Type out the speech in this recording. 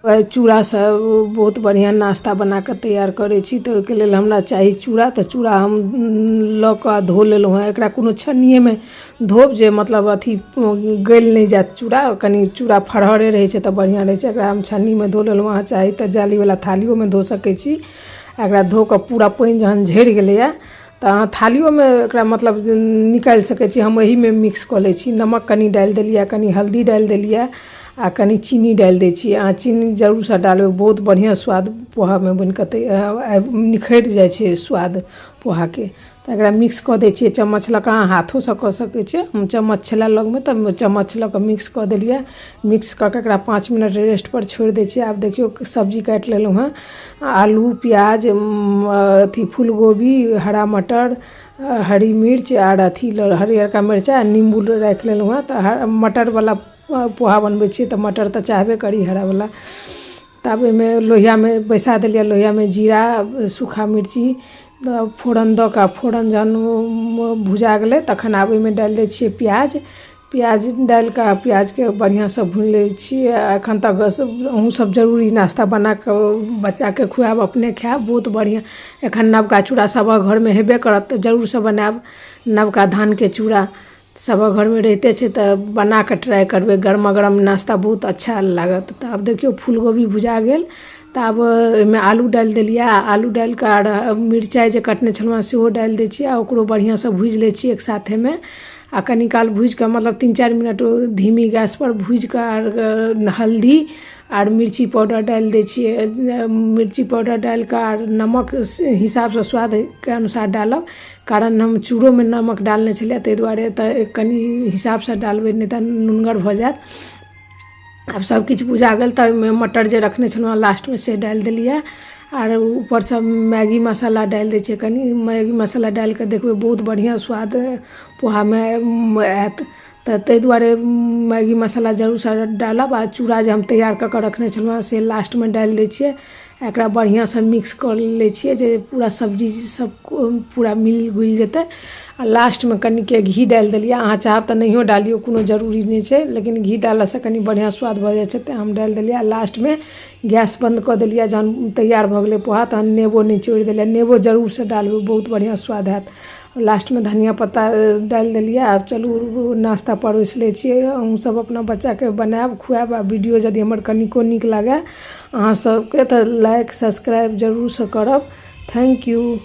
चूड़ासँ बहुत बढ़िआँ नाश्ता बना कऽ तैयार करै छी। तऽ ओहिके लेल हमरा चाही चूड़ा। तऽ चूड़ा हम लऽ कऽ धो लेलहुँ हेँ। एकरा कोनो छन्निएमे धोब जे मतलब अथी गलि नहि जायत चूड़ा। कनि चूड़ा फरहरे रहै छै तऽ बढ़िआँ रहै छै। एकरा हम छन्नीमे धो लेलहुँ। अहाँ चाही तऽ जालीवला थालियोमे धो सकै छी। एकरा धो कऽ पूरा पानि जहन झड़ि गेलैए तऽ अहाँ थालियोमे एकरा मतलब निकालि सकै छी। हम एहिमे मिक्स कऽ लै छी। नमक कनि डालि देलियै, कनि हल्दी डालि देलियै आ कनि चीनी डालि दै छियै। अहाँ चीनी जरूरसँ डालबै, बहुत बढ़िआँ स्वाद पोहामे बनि कऽ निखरि जाइ छै स्वाद पोहाके। तऽ एकरा मिक्स कऽ दै छियै चम्मच लऽ कऽ। अहाँ हाथोसँ कऽ सकै छियै। हम चम्मच छलै लगमे तऽ चम्मच लऽ कऽ मिक्स कऽ देलियै। मिक्स कऽ कऽ एकरा 5 मिनट रेस्टपर छोड़ि दै छियै। आब देखियौ, सब्जी काटि लेलहुँ हेँ: आलू, प्याज, अथी फूलगोभी, हरा मटर, हरी मिर्च आर अथी हरियरका मिरचाइ आ निम्बू राखि लेलहुँ हेँ। तऽ मटरवला पोहा बनबै छियै तऽ मटर तऽ चाहबे करी हरावला। तऽ आब ओहिमे लोहियामे बैसा देलियै। लोहियामे जीरा, सूखा मिर्ची, फोरन दऽ कऽ, फोरन जहन भुजा गेलै तखन आब ओहिमे डालि दै छियै प्याज। प्याज डालि कऽ प्याजके बढ़िआँसँ भूनि लै छियै। एखन तक अहूँसभ जरूर ई नाश्ता बना कऽ बच्चाके खुआयब, अपने खायब, बहुत बढ़िआँ। एखन नवका चूड़ा सभक घरमे हेबे करत तऽ जरूरसँ बनायब। नवका धानके चूड़ा सभक घरमे रहिते छै तऽ बना कऽ ट्राइ करबै। गरमा गरम नाश्ता बहुत अच्छा लागत। तऽ आब देखियौ, फूल गोभी भुजा गेल तऽ आब ओहिमे आलू डालि देलियै। आ आलू डालि कऽ आर मिरचाइ जे कटने छलहुँ हेँ सेहो डालि दै छियै आ ओकरो बढ़िआँसँ भूजि लै छियै एक साथेमे। आ कनि काल भूजि कऽ, मतलब 3-4 मिनट धीमी गैसपर भूजि कऽ आर हल्दी आर मिर्ची पाउडर डालि दै छियै। मिर्ची पाउडर डालि कऽ आर नमक हिसाबसँ, स्वादके अनुसार डालब, कारण हम चूड़ोमे नमक डालने छलियै, ताहि दुआरे तऽ कनि हिसाबसँ डालबै, नहि तऽ नुनगर भऽ जायत। आब सभकिछु भुजा गेल तऽ ओहिमे मटर जे रखने छलहुँ हेँ लास्टमे से डालि देलियै आर ऊपरसँ मैगी मसाला डालि दै छियै कनि। मैगी मसाला डालि कऽ देखबै, बहुत बढ़िआँ स्वाद पोहामे आयत। तऽ ताहि दुआरे मैगी मसाला जरूरसँ डालब। आ चूड़ा जे हम तैयार कऽ कऽ रखने छलहुँ हेँ से लास्टमे डालि दै छियै। एकरा बढ़िआँसँ मिक्स कऽ लै छियै जे पूरा सब्जी सब पूरा मिल घुलि जेतै। आ लास्टमे कनिके घी डालि देलियै। अहाँ चाहब तऽ नहियो डालियौ, कोनो जरूरी नहि छै, लेकिन घी डाललासँ कनि बढ़िआँ स्वाद भऽ जाइ छै, तेँ हम डालि देलियै। आ लास्टमे गैस बन्द कऽ देलियै। जहन तैयार भऽ गेलै पोहा तहन नेबो निचोड़ि देलियै। नेबो जरूरसँ डालबै, बहुत बढ़िआँ स्वाद हैत। लास्टमे धनिया पत्ता डालि देलियै। आब चलू, नाश्ता परोसि लै छियै। अहूँसभ अपना बच्चाके बनायब, खुआयब। आ वीडियो यदि हमर कनिको नीक लागय अहाँ सभके तऽ लाइक, सब्सक्राइब जरूरसँ करब। Thank you.